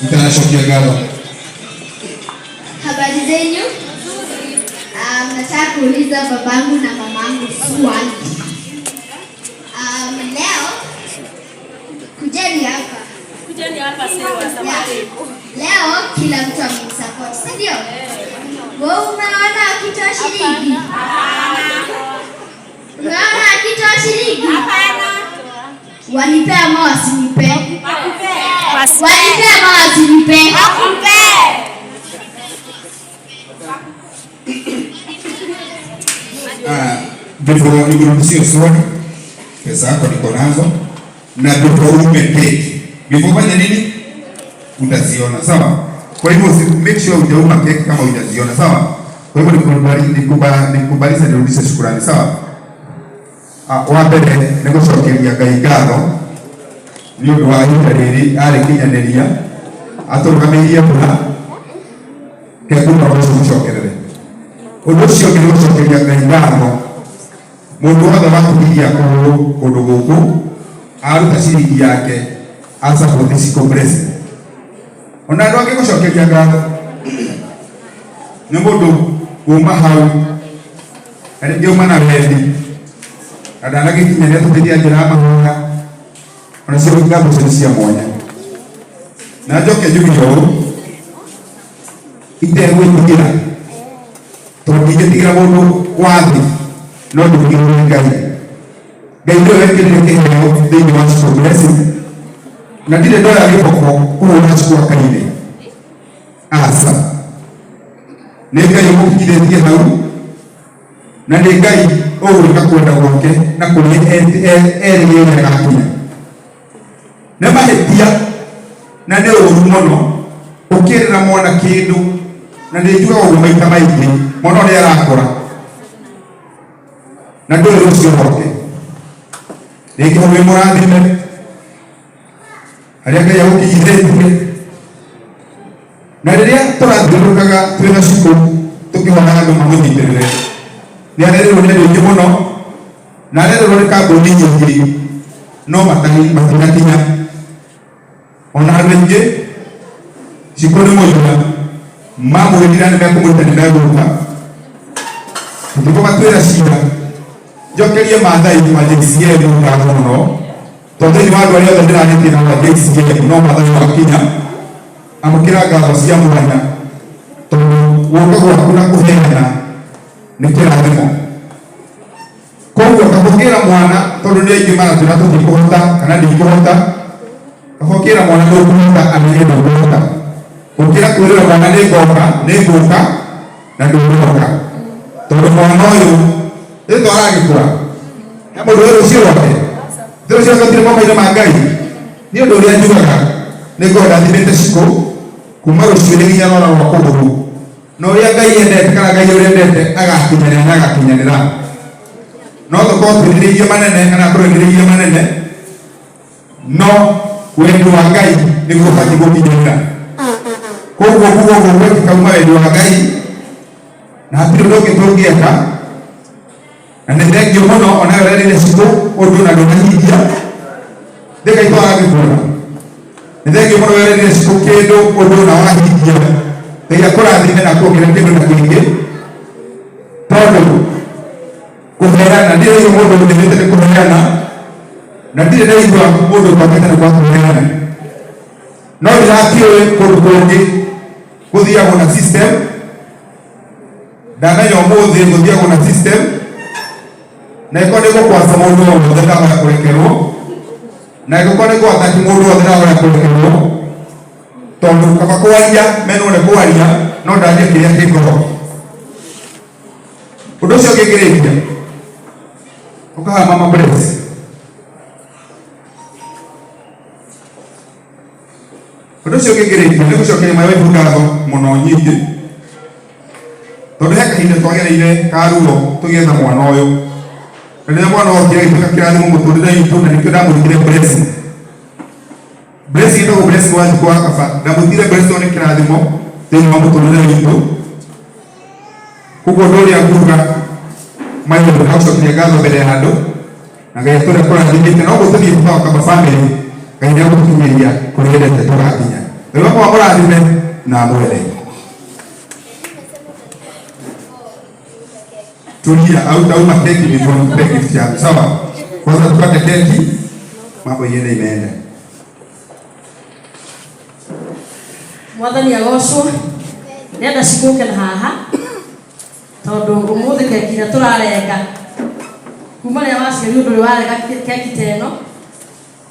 Itanacokia ngatho. Habari zenyu? Nataka kuuliza babangu na mamangu swali. Leo kujeni hapa. Kujeni hapa sewa samahani. Leo kila mtu amemsupport, si ndio? Wewe umeona akitoa shilingi? Umeona akitoa shilingi? Wanipe ama wasinipe? Wanipe ama wasinipe? Ah, before nikurudishie swali, pesa yako niko nazo, na before ume keki, before fanya nini, utaziona sawa. Kwa hivyo make sure hujauma keki kama hujaziona sawa. Kwa hivyo nikubalisha nirudishe shukrani sawa. Ah, wa mbere nĩ gũcokeria Ngai ngatho nĩ ũndũ wa ihinda rĩrĩ arĩkinyanĩria atũrũgamĩirie mbura kekuga ũcio gũcokerere ũndũ ũcio ũngĩ nĩ gũcokeria Ngai ngatho mũndũ wothe watũgiria kũgũrũ kũndũ gũkũ aruta ciringi yake asupport Shiko Blessing. Ona andũ angĩ gũcokeria ngatho nĩ mũndũ kuma hau na rĩngĩ uma na wendi na ndanagĩkinya nĩ atũteithia njĩra ya mahoya, ona cio ngatho icio nĩ cia mwanya. Na njoke njuge ũũ itegwĩtigĩra, tondũ ndingĩtigĩra mũndũ wa thĩ no ndĩtigĩre Ngai. Ngai nĩwe wekĩrire kĩheo thĩinĩ wa Shiko Blessing, na ndirĩ ndoya gĩboko kũhũra Shiko akaine. Aca, nĩ Ngai ũmũkinyithĩtie hau, na nĩ Ngai ũgwĩka kwenda gwake na kũrĩa erĩgĩrĩire agakinya. Nĩ mahĩtia na nĩ ũru mũno ũkĩrĩra mwana kĩndũ, na nĩ njugaga ũguo maita maingĩ, mwana ũrĩa arakũra na ndũĩ rũciũ rwake. Rĩngĩ hau wĩ mũrathime harĩa Ngai agũkinyithĩtie, na rĩrĩa tũrathiũrũrũkaga twĩ na Shiko tũkĩhoya andũ mamũnyitĩrĩre, nĩ arerirwo nĩ andũ aingĩ mũno na arerirwo nĩ kambuni nyingĩ no matinakinya. Ona andũ aingĩ Shiko nĩ mũira, mamwĩrire nĩ mekũmwĩta nĩ megũka, tũtikũmatuĩra cira. Njokerie Maathai wa JCM ngatho mũno, tondũ thĩinĩ wa andũ arĩa othe ndĩranĩtie nao a JCM no Maathai wakinya. Amũkĩra ngatho cia mwanya, tondũ guoko gwaku na kũheana nĩ kĩrathimo. Koguo kabũkĩra mwana, tondũ nĩ aingĩ maratwĩra tũtikũhota kana ndikũhota, kabũkĩra mwana ndũkũhota amenye ndũkũhota, gũkĩra kwĩrĩra mwana nĩ ngoka nĩ ngũka na ndũgũka, tondũ mwana ũyũ rĩtwa aragĩkũra he mũndũ wĩ rũciũ rwake, rũciũ rwake moko-inĩ ma Ngai. Nĩ ũndũ ũrĩa njugaga nĩ ngorwo ndathimĩte Shiko kuma rũciũ nginya rwara rwa kũgũrũ, na ũrĩa Ngai endete kana Ngai ũrĩa endete agakinyanĩra na agakinyanĩra. No tũkorwo twĩrirĩirie manene kana tũrĩrĩirie manene, no wendi wa Ngai nĩguo ũbatiĩ gũkinyanĩra. Koguo kuga ũguo gwekĩka uma wendi wa Ngai, na hatirĩ ũndũ ũngĩ tũngĩeka. Na nĩ thengio mũno ona we ũrerire Shiko ũndũ na ndũnahingia, thĩka itũ aragĩkũra. Nĩ thengio mũno wererire Shiko kĩndũ ũndũ na wahingia, Ngai akũrathime na akuongerere kĩndũ na kĩngĩ, tondũ kũheana ndirĩ ndaigua mũndũ ũthĩnĩte nĩ kũheana, na ndirĩ ndaigua mũndũ ũtongete nĩ kwaga kũheana. No ndĩrakĩũĩ kũndũ kũngĩ gũthiagwo na system, ndamenya ũmũthĩ gũthiagwo na system, na ĩkorwo nĩ gũkwasa mũndũ o wothe ndahoya kũrekerwo, na ĩgĩkorwo nĩ gwataki mũndũ wothe ndahoya kũrekerwo, tondũ kaba kwaria menwo nĩ kwaria no ndaria kĩrĩa kĩ ngoro. Ũndũ ũcio ũngĩ ngĩrĩkia ũkaha mama Bless. Ũndũ ũcio ũngĩ ngĩrĩkia nĩ gũcokeria my wife ngatho mũno nyingĩ, tondũ he kahinda twagereire ka ruo tũgĩetha mwana ũyũ, na rĩrĩa mwana okire agĩtuĩka kĩrathimo mũtũrĩre witũ, na nĩkĩo ndamwĩtire Blessing. Blessing ĩtagwo Blessing wa thikũ wa kaba, ndamwĩtire Blessing tondũ nĩ kĩrathimo thĩinĩ wa mũtũrĩre witũ. Koguo ũndũ ũrĩa nguga my wife, ndagũcokeria ngatho mbere ya andũ, na Ngai atũre kũrathimĩte, no gũtũthiĩ tũkaga kaba family, Ngai nĩ egũtũkinyĩria kũrĩa endete tũgakinya. Ngai wakwa amũrathime na amwende. Tulia au tauma keki before nikupe gift yako. Sawa? Kwanza tupate keki, mambo iende imeenda. Mwathani agocwo ndenda cikuke na haha tondu umuthi keki iria turarenga kuma rĩrĩa waciarirwo ndũrĩ warega keki ta ĩno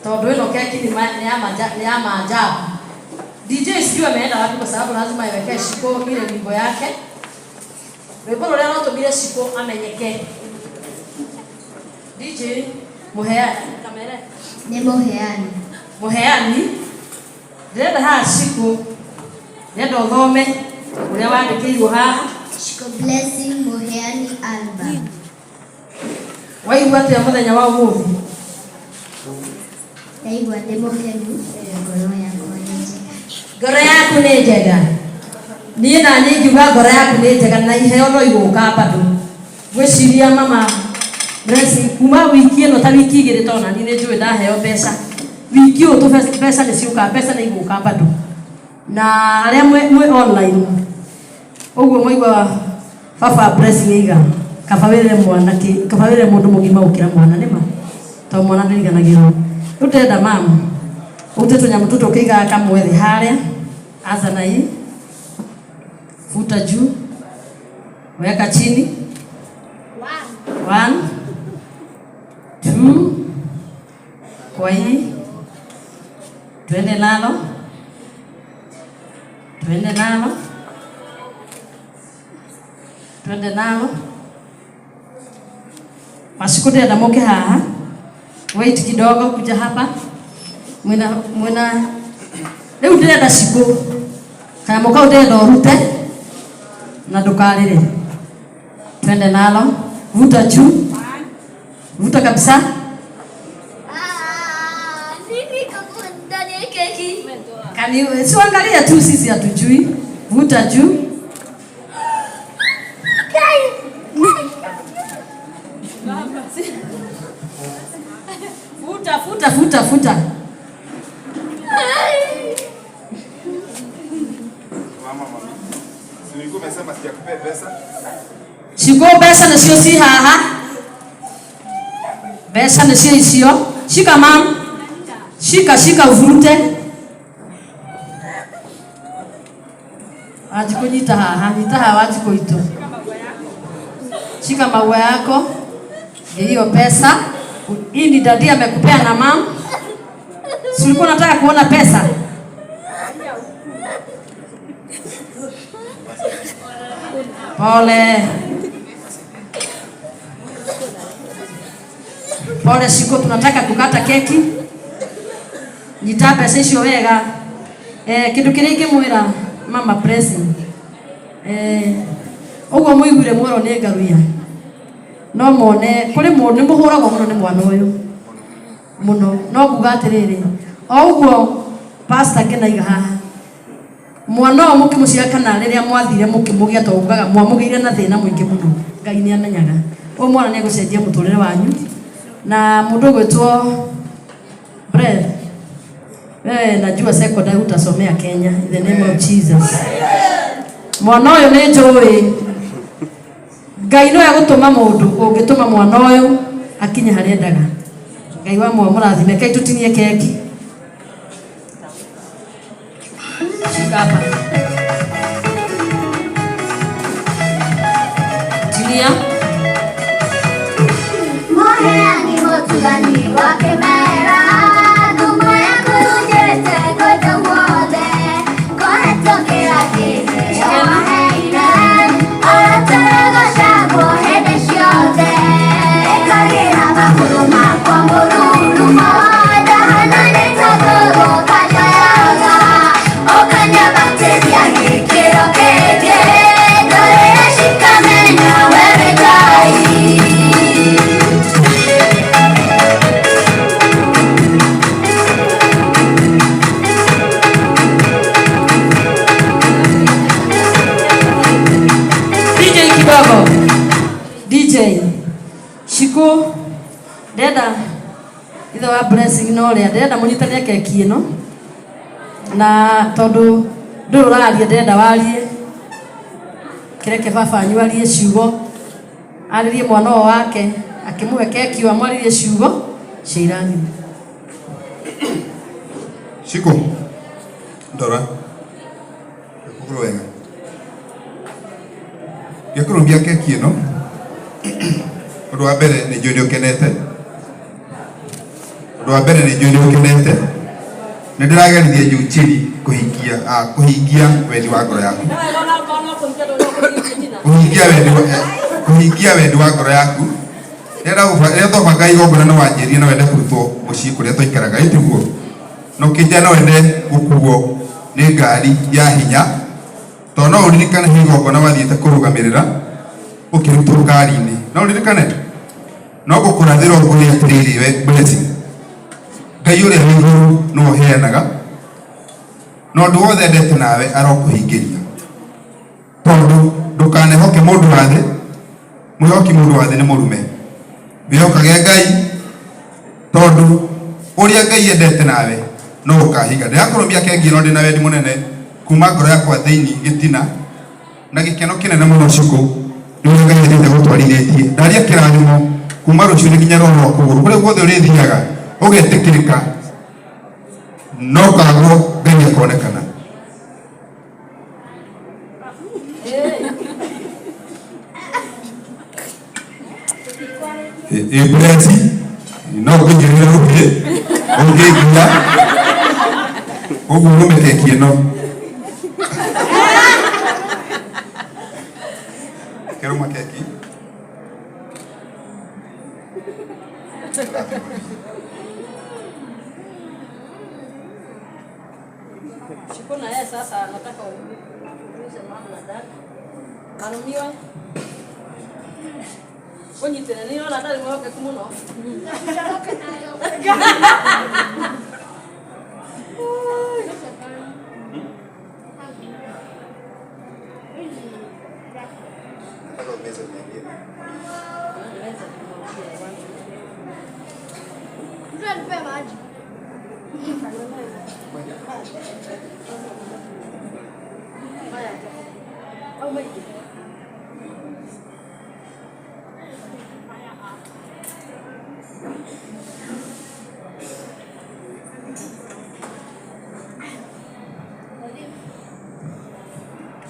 tondu ĩno keki ni ya maajabu. DJ sijui ameenda wapi kwa sababu lazima iwekee Shiko ile wimbo yake, rwĩmbo rũrĩa rwatũmire Shiko amenyeke. DJ Muheani kamere Nĩ Mũheani. Muheani ndĩrenda haha Shiko, ndĩrenda ũthome ũrĩa wandĩkĩirwo haha. Shiko Blessing Mũheani album. Waigua atĩa mũthenya wa ũmũthĩ? Ndaigua ndĩ mũkenu na ngoro yakwa nĩ njega. Ngoro yaku nĩ njega. Niĩ na niĩ ingiuga ngoro yaku nĩ njega na iheo no igũka bado. Ngwĩciria mama Blessing kuma wiki ĩno ta wiki igĩrĩ tondũ nani nĩ njũĩ ndaheo mbeca. Wiki ũyũ tũ mbeca nĩ ciũkaga, mbeca nĩ igũka bado. Na arĩa mwĩ online ũguo mwaigua baba Blessing aiga kaba wĩre mwana kaba wĩre mũndũ mũgima gũkĩra mwana nĩma tondũ mwana ndariganagĩrwo. Rĩu ndĩrenda mama ũrute tũnyamũ tũtũ ũkĩigaga kamwe thĩ harĩa, anza na hii, futa juu, weka chini. 1 2 kwa hii twende nalo, twende nalo, twende nalo. Masiku ndĩrenda mũke haha, wait kidogo, kuja hapa mwena mwena. Rĩu ndĩrenda Shiko kanyamũ kau ndĩrenda ũrute na ndũkarĩre. Twende nalo, vuta juu, vuta kabisa. Ah, nini kiko ndani ya keki? Kani si angalia tu, sisi hatujui. Vuta juu. Futa, futa, futa, futa. Mama mami. Si ulikuwa umesema sijakupea pesa? Shiko mbeca nĩcio ci haha, mbeca nĩcio icio. Shika mam, shika, shika uvurute. Wanjikũ nyita haha, nyita haha Wanjikũ itũ. Shika maua yako. Hiyo pesa. Hii ni dadi amekupea na mam. Si ulikuwa unataka kuona pesa? Pole. Pole Shiko, tunataka kukata keki. Nyita pesa icio wega. Kindu kiria ingimwira mama Blessing. Uguo muiguire mwero ni ngaruia. No mone kuri mundu ni muhuragwo muno ni mwana uyu muno. No nguga atiriri, o uguo pastor ngenaiga haha, mwana ũyũ mũkĩmũciara kana rĩrĩa mwathire mũkĩmũgĩa, to ugaga mwamũgĩire na thĩna mũingĩ mũno. Ngai nĩ amenyaga ũyũ mwana nĩ egũcenjia mũtũrĩre wanyu. Na mũndũ ũgwĩtwo Breath, wewe najua secondary utasomea Kenya in the name of Jesus. Mwana ũyũ nĩ njũĩ Ngai no egũtũma mũndũ ũngĩtũma mwana ũyũ akinye harĩa endaga. Ngai wa mũrathime. Rekei tũtinie keki. Shika hapa. Tinia. Mũheani mũtugani wa kĩmera, ngumo yaku njĩte kũndũ guothe, kũhetũkĩra kĩheo waheire, ũratũrogocagwo hĩndĩ ciothe. Ĩkagĩra magũrũ makwa mũrurumo, ndahana nĩ tondũ ũkanyoyaga, ũkanyambatĩria gĩkĩro kĩngĩ, ndũrĩre cikamenya we wĩ Ngai. DJ kidogo. DJ Shiko ndenda ithe wa Blessing no ria ndĩrenda mũnyitanie keki ĩno. Na tondu ndũrĩ ũraria ndĩrenda warie kĩreke baba anyu arie ciugo arĩrie mwana ũyũ wake akĩmũhe keki ĩyo amwarĩrie ciugo cia irathimo. Shiko ndora kũgũrũ wega ngĩkũrũmia keki ĩno ũndũ wa mbere nĩ njũĩ nĩ ũkenete ũndũ wa mbere nĩ njũĩ nĩ ũkenete nĩ ndĩragerithia juu chini kũhingia kũhingia wendi wa ngoro yaku kũhingia wendi wa kũhingia wendi wa ngoro yaku rĩrĩa twabanga igongona nĩ wanjĩrire no wende kũrutwo mũciĩ kũrĩa twaikaraga ĩ tiguo na ũkĩnjĩra no wende gũkuo nĩ ngari ya hinya tondũ no ũririkane he igongona wathiĩte kũrũgamĩrĩra ũkĩrutwo ngari-inĩ no ũririkane no gũkũrathĩra ũngũrĩ atĩrĩrĩ we Blessing Ngai ũrĩa wĩ igũrũ nĩwe ũheanaga na ũndũ wothe endete nawe arokũhingĩria tondũ ndũkanehoke mũndũ wa thĩ mwĩhoki mũndũ wa thĩ nĩ mũrume wĩhokage Ngai tondũ ũrĩa Ngai endete nawe no ũkahinga ndĩrakũrũmia kengi ĩno ndĩna wendi mũnene kuma ngoro yakwa thĩinĩ gĩtina na gĩkeno kĩnene mũno Shiko nĩ ũrĩa Ngai endete gũtwarithĩtie ndaria kĩrathimo kuma rũciũ nginya roho rwa kũgũrũ kũrĩa guothe ũrĩthiaga ũgetĩkĩrĩka no kagwo Ngai akonekana. Ĩ Blessy no ngũigĩrĩre rũhĩ ũngĩngia ũguo ũrũme keki ĩno kĩrũma keki. Shiko na yeye sasa nataka uuze mama na dad. Marumiwe. Ũnyitĩre nĩ ona ndarĩ mwĩhokeku mũno. Mtu anipe maji.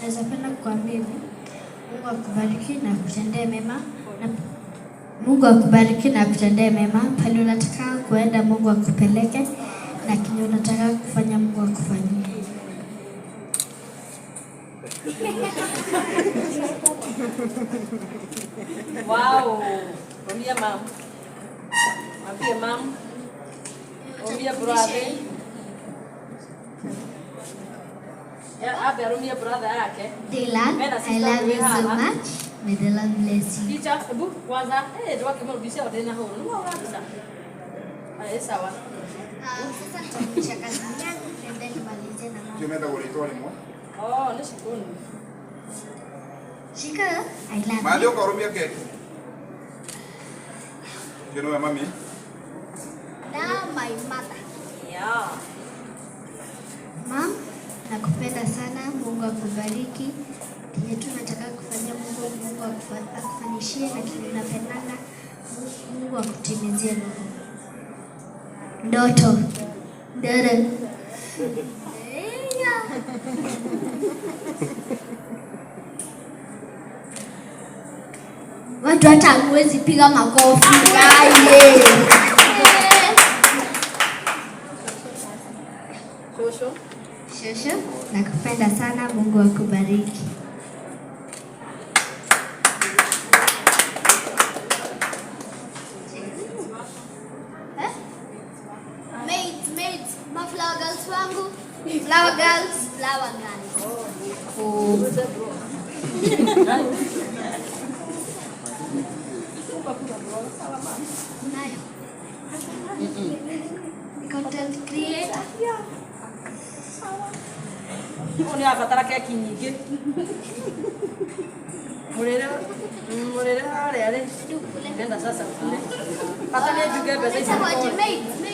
Naweza penda kukuambia hivi, Mungu akubariki na akutendee mema na Mungu akubariki na akutendee mema pale unataka kuenda, Mungu akupeleke na kenye unataka kufanya Mungu akufanyie. Wow. Mwambie mam. Mwambie mam. Mwambie brother. Ya abe arumie brother yake. Dylan, Mena I sister love you so Rihanna. much. May the Lord bless you. Picha, hebu kwanza eh ndio wakimrudishia tena huru. Ni wapi Aya sawa. Sasa nitakuonyesha kazi yangu and then nimalizie na mama. Tumeenda kũrĩtwo rĩmwe. Oh, ni shikoni. Shika, I love Mathi you. ũkarũmia keki. Ũcio nĩwe mami. Now my mother. Yeah. Mom, nakupenda sana. Mungu akubariki. Kenye tu nataka kufanya Mungu, Mungu akufanyishie na kenye unapendanga Mungu akutimizie ndoto. Ndoto. Yeah. Watu hata hamwezi piga makofi. Aye. Shosho. Shosho, nakupenda sana. Mungu akubariki. Eh? Maids, maids, ma flower girls wangu. Flower girls, flower girls. Oh. Nayo. Content creator. Ũyũ nĩ abatara keki nyingĩ. Mũrĩre mũrĩre harĩa rĩ. Nenda sasa ukule. Hata nĩ njuge mbeca ici. Maids, maids.